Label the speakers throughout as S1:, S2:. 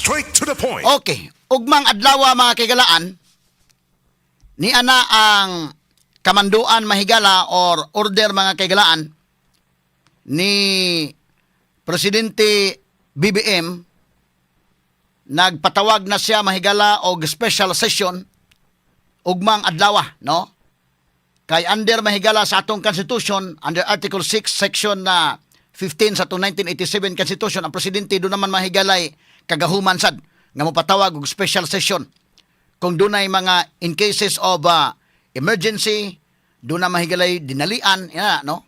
S1: Straight to the point.
S2: Okay, ugmang adlaw, mga kaigalaan, ni ana ang kamanduan, mahigala, or order, mga kaigalaan, ni Presidente BBM. Nagpatawag na siya, mahigala, og special session ugmang adlaw, no? Kay under, mahigala, sa atong constitution, under Article 6 section na 15 sa atong 1987 Constitution, ang presidente do naman, mahigalay, kagahuman sad nga mopatawag og special session kung dunay mga in cases of emergency, doon na, mahigalay, dinalian ina, no?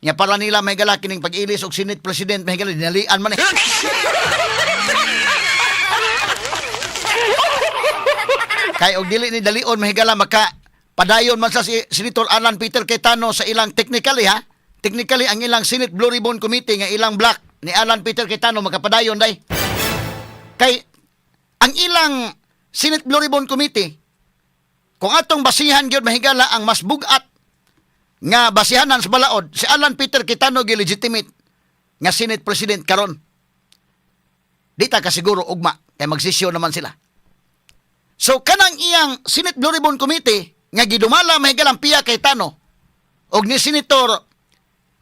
S2: Nya para nila, mahigala, kining pag-ilis og Senate President, mahigala, dinalian man eh. Kay og dili ni dalion, mahigala, maka padayon man sa si Senator Alan Peter Cayetano sa ilang, technically ha, technically ang ilang Senate Blue Ribbon Committee nga ilang block ni Alan Peter Cayetano makapadayon day. Kay ang ilang Senate Blue Ribbon Committee, kung atong basihan gyud, mahigala, ang mas bugat nga basihanan sa balaod, si Alan Peter Cayetano gi legitimate nga Senate President karon. Di ta kasiguro ugma kay magsesyon naman sila. So kanang iyang Senate Blue Ribbon Committee nga gidumala, mahigalang, Pia Cayetano og ni Senator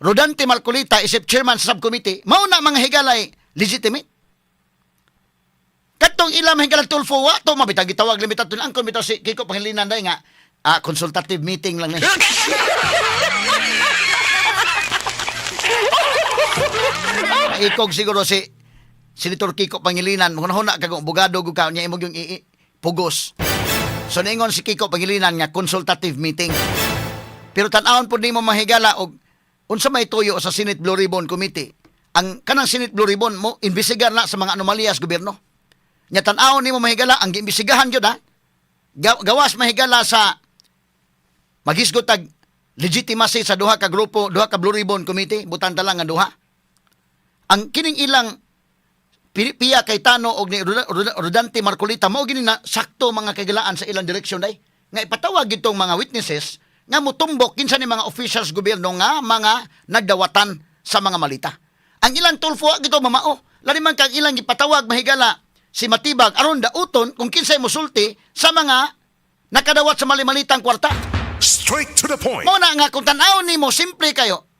S2: Rodante Marcoleta isip chairman sa subcommittee, mao na, mga higalay, legitimate. Katong ila, mahigala, Tulfo, wa to mabitag gitawag limita to ang bitaw si Kiko Pangilinan day nga consultative meeting lang ni. Maikog siguro si Senator Kiko Pangilinan, hunahuna kag abogado gud ka nya imong yung pugos. So ningon si Kiko Pangilinan nga consultative meeting. Pero tan-awon pud nimo, mahigala, og unsa may tuyo sa Senate Blue Ribbon Committee. Ang kanang Senate Blue Ribbon mo imbestigar na sa mga anomaliyas gobyerno. Nya tan-awon nimo, mahigala, ang giimbestigahan gyud ha. Gawas, mahigala, sa maghisgot tag legitimacy sa duha ka grupo, duha ka Blue Ribbon Committee, butan ta lang nga duha. Ang kining ilang Pia Cayetano og ni Rodante Marcoleta mao gini na sakto, mga kaigalaan, sa ilang direksyon day nga ipatawag gitong mga witnesses nga mutumbok kinsa ni mga officials gobyerno nga mga nagdawatan sa mga malita. Ang ilang Tulfo gito mamao. Lani man kang ilang gipatawag, mahigala, si Matibag aron dauton kung kinsay musulti sa mga nakadawat sa mali-malitang kwarta.
S1: Straight to the point.
S2: Mao na nga kung tan-awon nimo, simple kayo.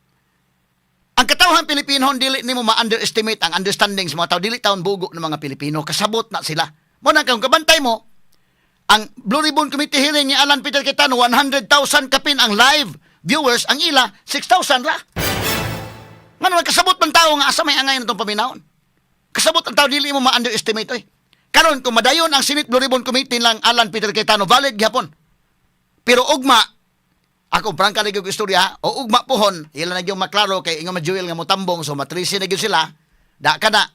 S2: Ang katawhan Pilipino, dili nimo ma-underestimate ang understanding sa mga tao. Dili taon bugo ng mga Pilipino, kasabot na sila. Mao na kung kabantay mo ang Blue Ribbon Committee hearing ni Alan Peter Cayetano, 100,000 kapin ang live viewers, ang ila 6,000 ra. Ngano kasabot man tao nga asa may angay na itong paminawon. Kasabot ang tao, dili mo ma-underestimate oy. Karon kung madayon ang Senate Blue Ribbon Committee lang Alan Peter Cayetano, valid gihapon. Pero ugma, ako prangka na gyud istorya, o ugma pohon, ila na gyud maklaro kay ingon man Jewel nga motambong, so matrisi na gyud sila. Da kana.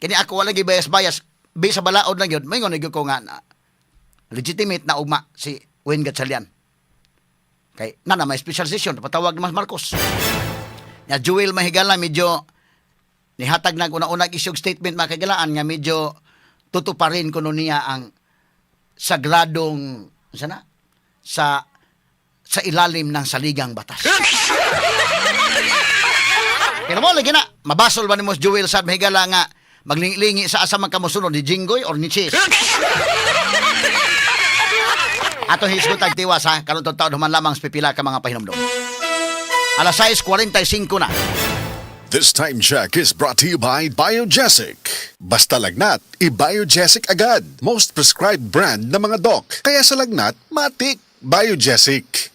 S2: Kini ako wala gyud bias-bias, bi sa balaod lang gyud, maingon na gyud ko nga na, legitimate na ugma si Win Gatchalian. Kay na may special session, patawag naman Marcos. Ya Jewel, mahigala, medyo nihatag nag una-unag isyog statement, mga kaigalaan, nga medyo tutuparin kuno niya ang sagradong sana sa ilalim ng saligang batas. Pero mo lagi na, mabasol ba ni mo si Jewel sa mahigala nga maglingi sa asa man kamusunod ni Jinggoy or ni Cheese? Ato hisgot ang tiwas ha, karon taon human lamang sa pipila ka mga pahinumdom. Alas 6:45 na.
S3: This time check is brought to you by Biogesic. Basta lagnat, i-Biogesic agad. Most prescribed brand ng mga doc. Kaya sa lagnat, matik, Biogesic.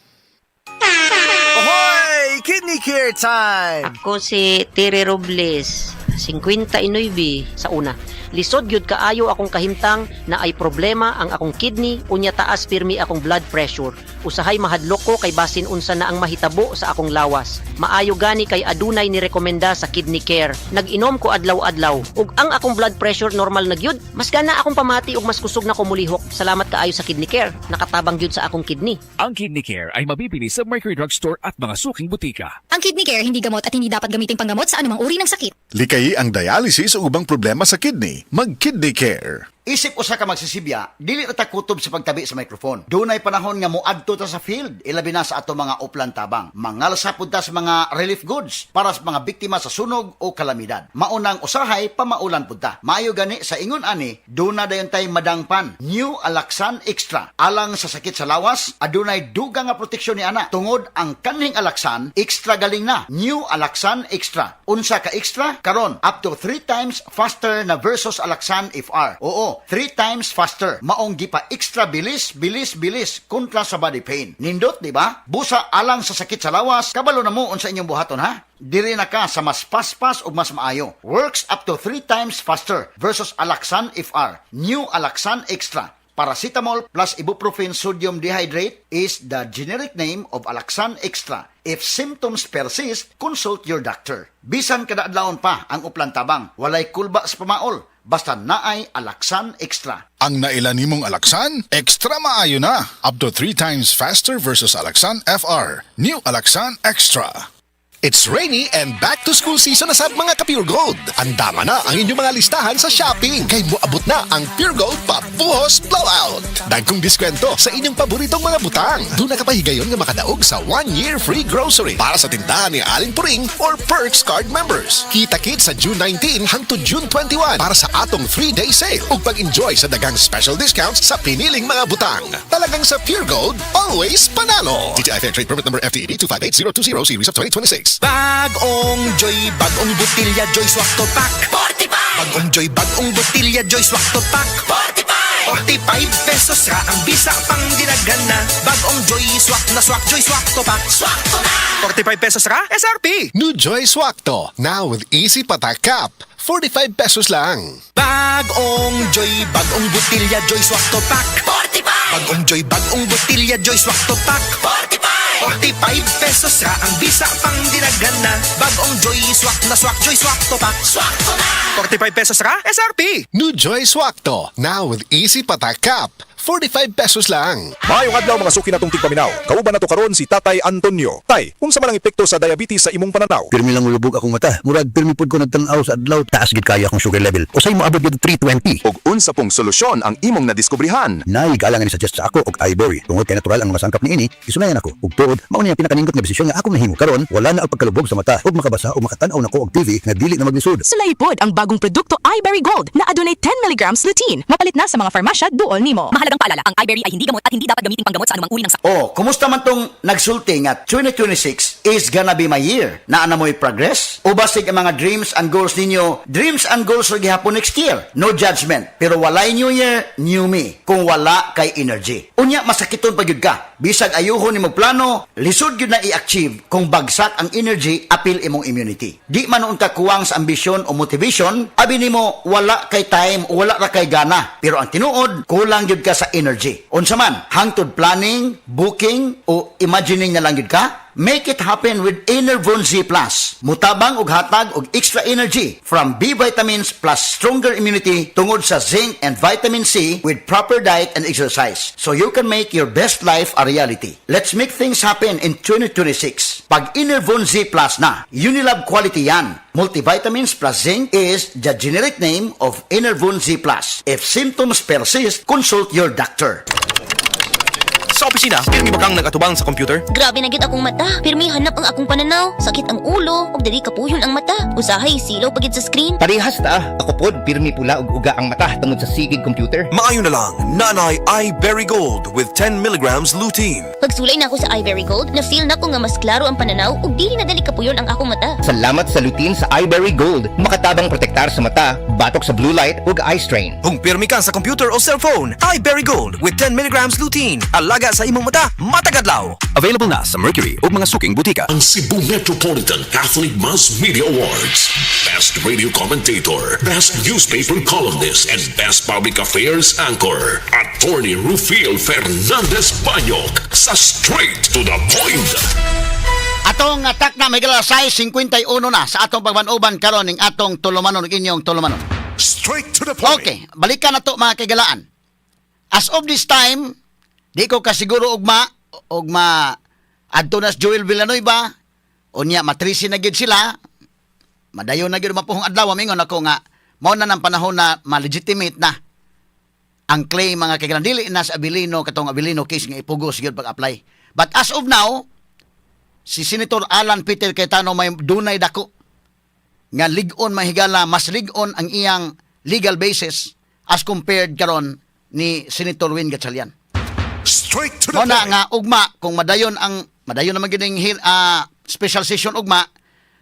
S4: Ahoy! Kidney Care time!
S5: Ako si Tere Robles, 59 sa una. Lisod gyud kaayo akong kahimtang na ay problema ang akong kidney, unya taas pirmi akong blood pressure. Usahay mahadlok ko kay basin unsa na ang mahitabo sa akong lawas. Maayo gani kay adunay ni rekomenda sa Kidney Care. Nag-inom ko adlaw-adlaw ug ang akong blood pressure normal na gyud. Mas gana akong pamati ug mas kusog na ko mulihok. Salamat kaayo sa Kidney Care. Nakatabang gyud sa akong kidney.
S6: Ang Kidney Care ay mabibili sa Mercury Drug Store at mga suking butika.
S7: Ang Kidney Care hindi gamot at hindi dapat gamiting panggamot sa anumang uri ng sakit.
S3: Likayi ang dialysis o ubang problema sa kidney. Mag-Kidney Care.
S2: Isip usa ka magsisibya, dili ra ta kutob sa pagtabi sa microphone. Dunay panahon nga moadto ta sa field, ilabi na sa ato mga uplan tabang. Mangalsa pud ta sa mga relief goods para sa mga biktima sa sunog o kalamidad. Maunang usahay pamaulan pud ta. Maayo gani sa ingon ani, duna dayon tay madangpan. New Alaxan Extra. Alang sa sakit sa lawas, adunay dugang nga proteksyon ni ana. Tungod ang kanhing Alaxan, extra galing na. New Alaxan Extra. Unsa ka extra? Karon, up to 3 times faster na versus Alaxan FR. Oo, 3 times faster. Maong gipa extra bilis, bilis, bilis kontra sa body pain. Nindot, di ba? Busa alang sa sakit sa lawas, kabalo na mo unsa inyong buhaton ha? Diri na ka sa mas paspas o mas maayo. Works up to 3 times faster versus Alaxan FR. New Alaxan Extra. Paracetamol plus ibuprofen sodium dehydrate is the generic name of Alaxan Extra. If symptoms persist, consult your doctor. Bisan kada adlawon pa ang uplan tabang, walay kulba sa pamaol, basta naay Alaxan Extra.
S3: Ang naila nimong Alaxan, extra maayo na. Up to 3 times faster versus Alaxan FR. New Alaxan Extra. It's rainy and back to school season na sa mga ka-Pure Gold. Andama na ang inyong mga listahan sa shopping. Kay moabot na ang Pure Gold Papuhos Blowout. Dagkong diskwento sa inyong paboritong mga butang. Doon na kapahigayon nga makadaog sa 1 year free grocery para sa tindahan ni Aling Puring or Perks Card members. Kita-kits sa June 19 hangtod June 21 para sa atong 3-day sale ug pag-enjoy sa daghang special discounts sa piniling mga butang. Talagang sa Pure Gold, always panalo. DTI Fair Trade Permit number FTEB 258020 Series of 2026.
S4: Bagong Joy, bagong botilya, Joy Swak Pack. 45! Bagong Joy, bagong botilya, Joy Swak Pack. 45! 45 pesos ra ang bisa pang dinaghan na. Bagong Joy, swak na swak, Joy Swak to Pack. Swak to na! 45 pesos ra, SRP!
S3: New Joy Swakto, now with easy patak cap. 45 pesos lang.
S4: Bagong Joy, bagong botilya, Joy Swak to Pack. 45! Bagong Joy, bagong botilya, Joy Swak to Pack. 45! 45 pesos ra ang bisa pang dinaghan na. Bagong Joy, swak na swak, Joy Swak to Pack. Swak to na! 45 pesos ra, SRP!
S3: New Joy Swakto, now with easy patak cap. 45 pesos lang.
S8: Maayong adlaw, mga suki natong tigpaminaw. Kauban nato karon si Tatay Antonio. Tay, unsa man ang epekto sa diabetes sa imong pananaw?
S9: Pirmi lang mulubog akong mata. Murag pirmi pud ko nagtan-aw sa adlaw. Taas gid kaayo akong sugar level. Usay moabot gid 320.
S8: Ug unsa pong solusyon ang imong nadiskubrihan?
S9: Naay galang ni suggest sa ako og iBerry. Tungod kay natural ang mga sangkap niini, gisulayan ako. Ug tuod, mao ni ang pinakanindot nga desisyon nga akong nahimo karon, wala na ang pagkalubog sa mata ug makabasa o makatan-aw nako og TV nga dili na maglisod.
S10: Sulay pod ang bagong produkto iBerry Gold na adunay 10 mg lutein. Mapalit na sa mga farmasya duol nimo.
S7: Mahalagang paalala, ang iBerry ay hindi gamot at hindi dapat gamitin panggamot sa anumang uri ng sakit.
S2: Oh, kumusta man tong nagsulti nga 2026 is gonna be my year? Naa na mo'y progress? O basig ang mga dreams and goals ninyo, dreams and goals ra gihapon next year. No judgment, pero walay new year, new me. Kung wala kay energy. Unya masakiton pa gyud ka. Bisag ayuhon nimo plano, lisod gyud na i-achieve kung bagsak ang energy apil imong immunity. Di man unta kuwang sa ambisyon o motivation, abi nimo wala kay time o wala ra kay gana. Pero ang tinuod, kulang gyud ka sa energy. Unsa man, hangtod planning, booking o imagining na lang gyud ka? Make it happen with Enervon Z Plus. Mutabang og hatag og extra energy from B vitamins plus stronger immunity tungod sa zinc and vitamin C with proper diet and exercise. So you can make your best life a reality. Let's make things happen in 2026. Pag Enervon Z Plus na, Unilab quality yan. Multivitamins plus zinc is the generic name of Enervon Z Plus. If symptoms persist, consult your doctor.
S11: Sa opisina, pirmi ba kang nagatubang sa computer?
S12: Grabe na gid akong mata. Pirmi hanap ang akong pananaw. Sakit ang ulo ug dili kapuyon ang mata. Usahay silaw pa gid sa screen.
S13: Parehas ta. Ako pod, pirmi pula ug uga ang mata tungod sa sigig computer.
S11: Maayo na lang, Nanay iBerry Gold with 10 milligrams lutein.
S12: Pagsulay na ako sa iBerry Gold, na feel nako nga mas klaro ang pananaw ug dili na dali kapuyon ang akong mata.
S13: Salamat sa lutein sa iBerry Gold. Makatabang protektar sa mata, batok sa blue light ug eye strain.
S11: Kung pirmi ka sa computer o cellphone, iBerry Gold with 10 milligrams lutein. Alaga sa imong mata, matagadlaw.
S6: Available na sa Mercury o mga suking butika.
S1: Ang Cebu Metropolitan Catholic Mass Media Awards. Best Radio Commentator, Best Newspaper Columnist, and Best Public Affairs Anchor. Attorney Rufil Fernandez Banyok sa Straight to the Point.
S2: Atong atak na may 6:51 na sa atong pagban-uban karon ning atong tulumanon ug inyong tulumanon.
S1: Straight to the point.
S2: Okay, balikan na to, mga kaigalaan. As of this time, di ko kasiguro ugma ugma adto na si Joel Villanueva unya matrisi na gyud sila, madayon na gyud mapuhong adlaw. Mingon ako nga mao na ng panahon na ma-legitimate na. Ang claim, mga kaibigan, dili na sa Avelino, katong Avelino case nga ipugos gyud pag-apply. But as of now, si Senator Alan Peter Cayetano may dunay dako nga lig-on, mahigala, mas lig-on ang iyang legal basis as compared karon ni Senator Win Gatchalian.
S3: Straight to the
S2: Mao na
S3: point.
S2: nga ugma kung madayon ang madayon naman gyud ang special session ugma,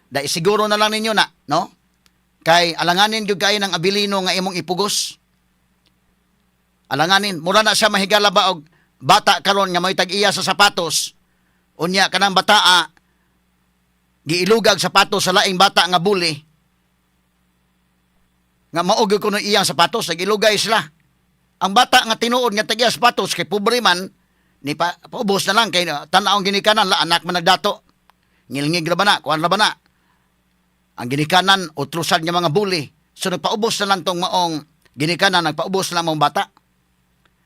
S2: dai siguro na lang ninyo na, no? Kay alanganin gyud kayo ng Avelino nga imong ipugos. Alanganin, mura na siya, mahigala ba, og bata karon nga may tag-iya sa sapatos. Unya kanang bataa giilugag sapatos sa laing bata nga buli nga mao gyud kuno iyang sapatos, nag-ilugay sila. Ang bata nga tinuod nga tag-iya sapatos, kay pobre man ni, pa paubos na lang kay tan-aw ang ginikanan la anak man nagdato. Ngilngig ra ba na, kuan ra ba na. Ang ginikanan utrosan nga mga buli. So nagpaubos na lang tong maong ginikanan, nagpaubos na lang maong bata.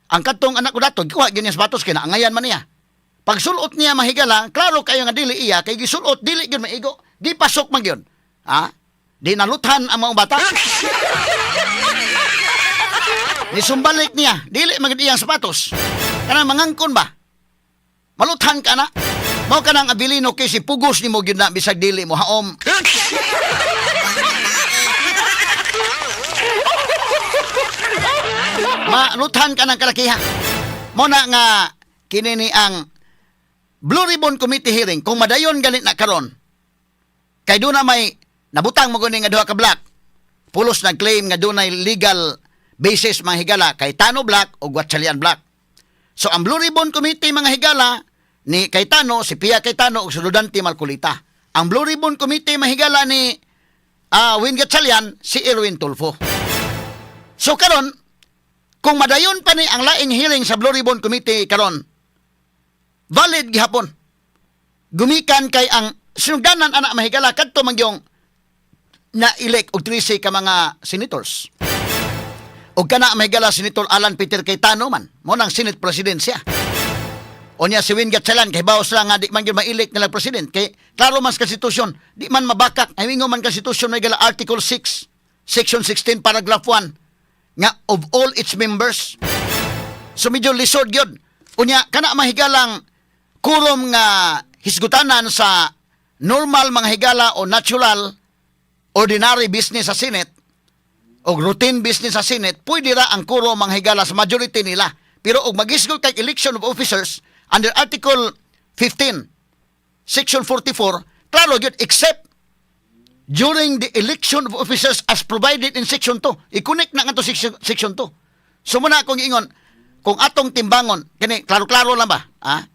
S2: Ang kadtong anak ko dato, gikuha gyud niya sapatos kay naangayan man niya. Pagsulot niya, mahigala, klaro kayo nga dili iya kay gisulot dili gyud maigo, gipasok man gyud. Ha? Di naluthan ang maong bata. Nisumbalik niya, dili man gyud iyang sapatos. Kanang mangangkon ba? Maluthan ka na. Mao ka nang Avelino kay si pugos nimo gyud na bisag dili mo haom. Maluthan ka ng kalakiha. Mao na nga kini ni ang Blue Ribbon Committee hearing kung madayon ganit na karon. Kay doon na may nabutang mo guni nga duha ka block. Pulos nag-claim nga dunay legal basis, mga higala, Cayetano Bloc o Gatchalian Bloc. So ang Blue Ribbon Committee, mga higala, ni Cayetano, si Pia Cayetano ug si Rodante Marcoleta. Ang Blue Ribbon Committee, mahigala, ni Win Gatchalian, si Erwin Tulfo. So karon, kung madayon pa ni ang laing hearing sa Blue Ribbon Committee karon, valid gihapon. Gumikan kay ang sinugdanan ana, mahigala, kadto man gyung na-elect og 13 ka mga senators. Og kana, mahigala, Senator Alan Peter Cayetano man, mo nang Senate President siya. O niya si Win Gatchalian, kay bawas lang nga di man gyud ma-elect nila president. Kay klaro man sa konstitusyon, di man mabakak. Ay mingo man konstitusyon may gala Article 6, Section 16, Paragraph 1, nga of all its members. So medyo lisod gyud. Unya, kana mahigalang quorum nga hisgutanan sa normal, mga higala, o natural ordinary business sa Senate o routine business sa Senate, pwede ra ang quorum, mga higala, sa majority nila. Pero og magisgot kay election of officers under Article 15, Section 44, klaro gyud, except during the election of officers as provided in Section 2. I-connect na nga to Section 2. So muna akong ingon, kung atong timbangon, kini klaro-klaro lang ba? Ha?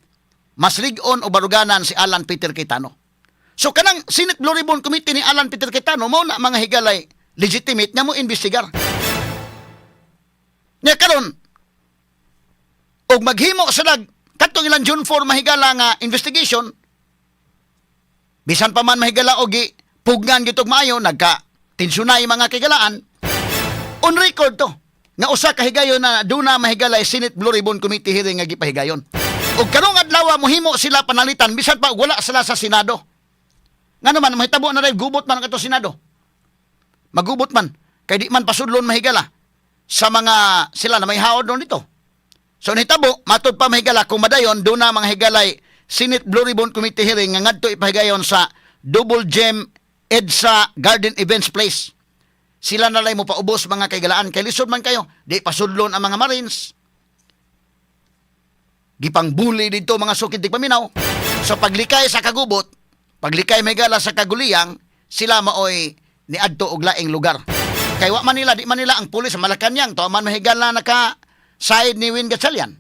S2: Mas lig-on o baruganan si Alan Peter Cayetano. So kanang Senate Blue Ribbon Committee ni Alan Peter Cayetano, mao na, mga higalay, legitimate nga mo investigar. Nya karon og maghimo sa lag kadtong ilang June 4, mahigala, nga investigation, bisan pa man, mahigala, og pugnan gitog maayo, nagka tensyonay, mga kaigalaan, on record to nga usa ka higayon na duna, mahigala, Senate Blue Ribbon Committee hearing nga gipahigayon. Og karong adlaw mohimo sila panalitan bisan pa wala sila sa Senado. Ngano man mahitabo na rin, gubot man ang kato Senado. Magubot man kay di man pasudlon, mahigala, sa mga sila na may haod noon dito. So nahitabo, matod pa, mahigala, kung madayon, doon na, mga higalay, Senate Blue Ribbon Committee hearing nga ngadto ipahigayon sa Double Gem EDSA Garden Events Place. Sila na lang mo paubos, mga kaigalaan, kay lisod man kayo. Di pasudlon ang mga Marines. Gipangbuli dito mga sukid paminaw. So paglikay sa kagubot, paglikay, mahigala, sa kaguliyang, sila maoy niadto og laing lugar. Kay wa man nila, di man nila ang pulis sa Malacanang, to man, mahigala, naka side ni Win Gatchalian.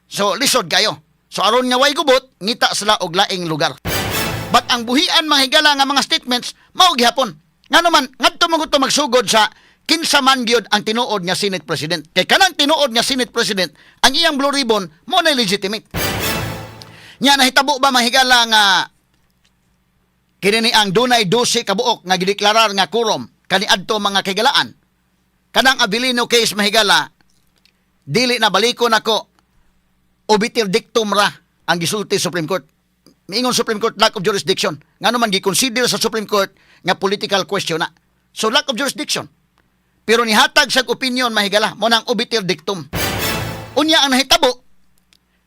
S2: So lisod kayo. So aron nga way gubot, ngita sila og laing lugar. But ang buhian, mga higala, nga mga statements mao gihapon. Ngano man ngadto mo gusto magsugod sa kinsa man gyud ang tinuod nga Senate President. Kay kanang tinuod nga Senate President, ang iyang Blue Ribbon mo na legitimate. Nya nahitabo ba, mahigala, nga kini ni ang dunay 12 kabuok nga gideklarar nga quorum kaniadto, mga kaigalaan? Kanang Avelino case, mahigala, dili na balikon ako, obiter dictum ra ang gisulti Supreme Court. Miingon Supreme Court, lack of jurisdiction. Ngano man giconsider sa Supreme Court nga political question na. So lack of jurisdiction. Pero nihatag siya opinion, mahigala, mao nang obiter dictum. Unya ang nahitabo,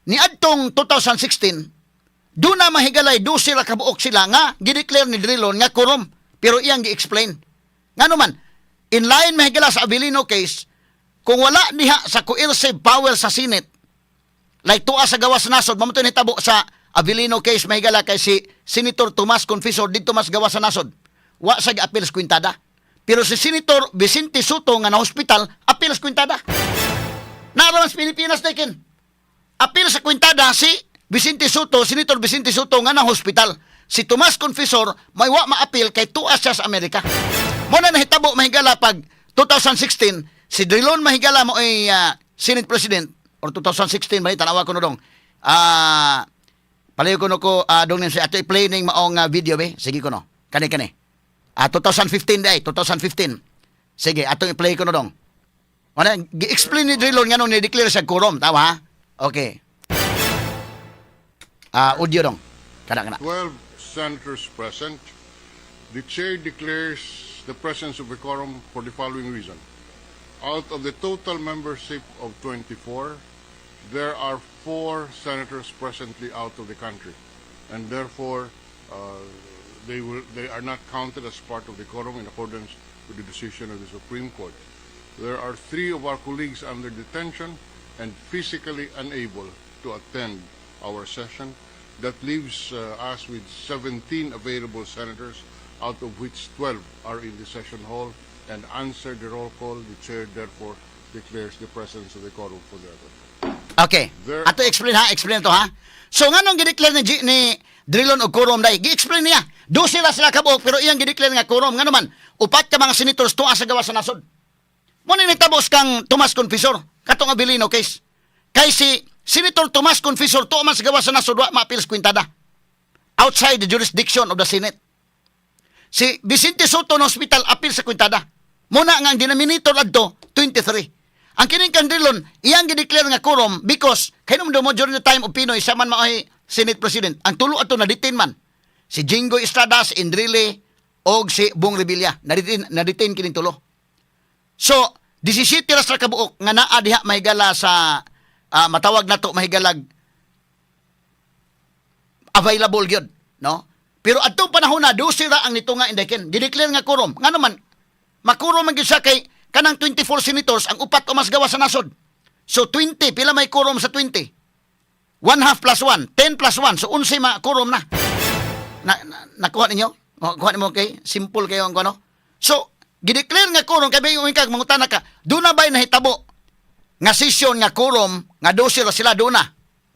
S2: ni adtong 2016, duna, mahigalay, 12 ra kabuok sila nga gideclare ni Drilon nga quorum, pero iyang gi-explain. Ngano man, in line, mahigala, sa Avelino case, kung wala diha sa coercive power sa Senate, like tuwa sa gawas nasod, mao to nahitabo sa Avelino case, mahigala, kay si Senator Tomas Confesor didto mas gawas sa nasod. Wa sa giapil sa kwintada. Pero si Senator Vicente Sotto nga na hospital, apil sa kwintada. Naa ra man sa Pilipinas, Tekin. Apil sa kwintada si Vicente Sotto, Senator Vicente Sotto nga na hospital. Si Tomas Confesor may wa maapil kay tuas siya sa Amerika. Mao na nahitabo, mahigala, pag 2016 si Drilon, mahigala, mo ay Senate President or 2016 ba, tanawa ko no dong. Palayo ko no ko dong si ato i-play ning maong video be. Sige ko no. Kani kani. 2015 day, 2015. Sige, ato i-play ko no dong. Wala, gi-explain ni Drilon nga nung ni-declare siya quorum, tama ha? Okay. Audio dong. Kana kana.
S14: 12 senators present. The chair declares the presence of a quorum for the following reason. Out of the total membership of 24, there are four senators presently out of the country, and therefore they are not counted as part of the quorum in accordance with the decision of the Supreme Court. There are three of our colleagues under detention and physically unable to attend our session. That leaves us with 17 available senators, out of which 12 are in the session hall and answer the roll call. The chair therefore declares the presence of the quorum for the record.
S2: Okay. Ato explain ha, explain to ha. So nganong gideclare ni Drilon og quorum dai? Gi-explain niya. 12 ra sila kabuok pero iyang gideclare nga quorum. Ngano man, upat ka mga senators tuwa sa gawas sa nasod. Mao ni nitabo kang Tomas Confesor katong Avelino case. Kay si Senator Tomas Confesor tuwa man sa gawas sa nasod, wa maapil sa kwintada. Outside the jurisdiction of the Senate. Si Vicente Sotto na hospital, apil sa kwintada. Mao na nga ang denominator adto 23. Ang kining kang Drilon, iyang gideclare nga quorum because kay nung mo during the time of PNoy, siya man mao'y Senate President. Ang tulo ato na detain man. Si Jinggoy Estrada, si Enrile og si Bong Revilla. Na-detain kining tulo. So, 17 ra sa kabuok nga naa diha, mahigala, sa matawag nato, mahigalag, available gyud, no? Pero adtong panahon na 12 ra ang nito nga indeken. Gideclare nga quorum. Ngano man makurum man gyud siya kay kanang 24 senators ang upat o mas gawas sa nasod. So 20, pila may quorum sa 20? 1 half plus 1, 10 plus 1, so 11 ma quorum na. Na nakuha ninyo? Kuha nimo kay simple kayo ang ano. So, gideclare nga quorum kay bayo kag mangutana ka, duna ba'y nahitabo nga session nga quorum nga 12 ra sila? Duna.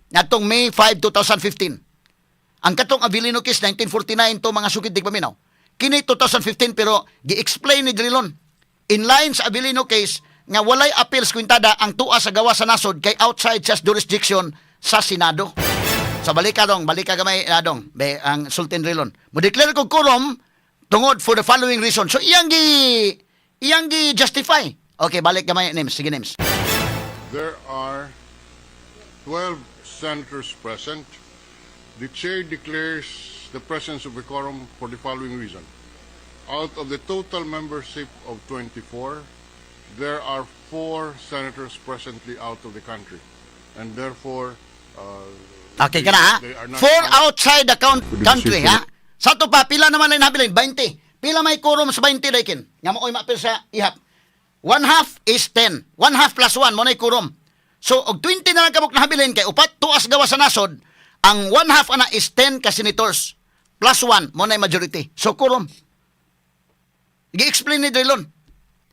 S2: Ngadtong May 5, 2015. Ang katong Avelino case 1949 to, mga sukid tigpaminaw. Kini 2015, pero gi-explain ni Drilon in line sa Avelino case nga walay appeals kwintada ang tuwa sa gawa sa nasod kay outside sa jurisdiction sa Senado. So balik ka dong, balik ka gamay dong, be ang Sultan Drilon. Mo declare ko quorum tungod for the following reason. So iyang gi justify. Okay, balik gamay, names, sige, names.
S14: There are 12 senators present. The chair declares the presence of a quorum for the following reason. Out of the total membership of 24, there are four senators presently out of the country, and therefore
S2: Okay ka na ha?
S14: they are not
S2: Four outside the
S14: With the
S2: country
S14: decision.
S2: ha? Sa to pa, pila naman lang nabilin? 20. Pila may quorum sa 20, Daikin? Nga mo maapil sa ihap. One half is 10. One half plus 1, mao na quorum. So, og 20 na lang kabuk nahabilin kay upat tuas gawa sa nasod, ang one half ana is 10 ka senators. Plus 1, mao na majority. So, quorum. Gi-explain ni Drilon.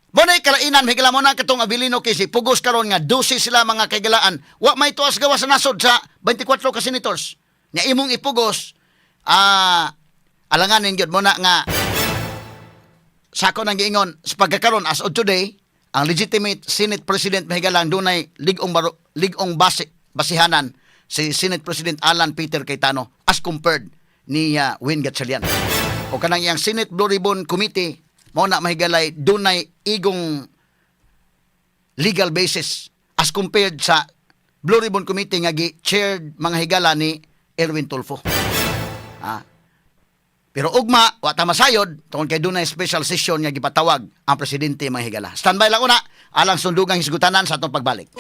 S2: Mao na kalainan, higala mo na katong Avelino kasi pugos karon nga 12 sila mga kaigalaan. Wa may tuas gawa sa nasod sa 24 ka senators. Nya imong ipugos, alanganin gyud mo na nga sa ako nang giingon sa pagkakaron as of today, ang legitimate Senate President, mahigalang, dunay lig-ong lig-ong base basihanan si Senate President Alan Peter Cayetano as compared ni Win Gatchalian. O kanang iyang Senate Blue Ribbon Committee mao na, mahigalay, dunay igong legal basis as compared sa Blue Ribbon Committee nga gi-chaired, mga higala, ni Erwin Tulfo. Ah. Pero ugma, wa ta masayod tungod kay dunay special session nga gipatawag ang presidente, mga higala. Standby lang una alang sundugang hisgutanan sa atong pagbalik.